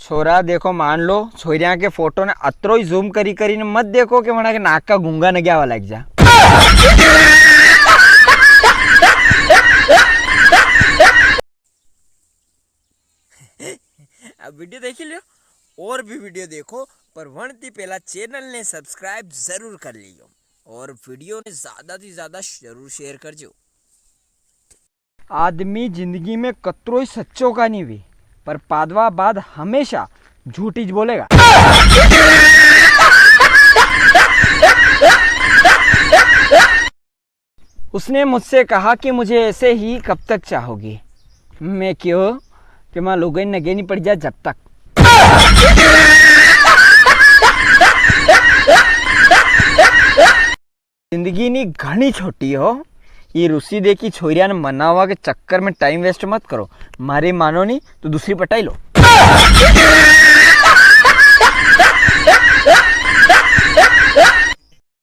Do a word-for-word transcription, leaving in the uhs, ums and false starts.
छोरा देखो, मान लो, छोरियां के फोटो ने अतरो ही जूम करी करी ने मत देखो कि वणा के नाक का गूंगा न गया वाला लग जा। अब वीडियो देखी लियो, और भी वीडियो देखो, पर वण ती पहला चैनल ने सब्सक्राइब जरूर कर लियो और वीडियो ने ज्यादा थी ज्यादा जरूर शेयर कर जो। आदमी जिंदगी में कतरो ही सच्चो का नी वे, पर पादवा बाद हमेशा झूठी ज बोलेगा। उसने मुझसे कहा कि मुझे ऐसे ही कब तक चाहोगी? मैं क्यों कि मां लुगाई नगे नी पड़ जा जब तक। जिंदगी नी घणी छोटी हो, ये रूसी देखी छोरिया ने मनावा के चक्कर में टाइम वेस्ट मत करो। मारी मानो नी तो दूसरी पटाई लो।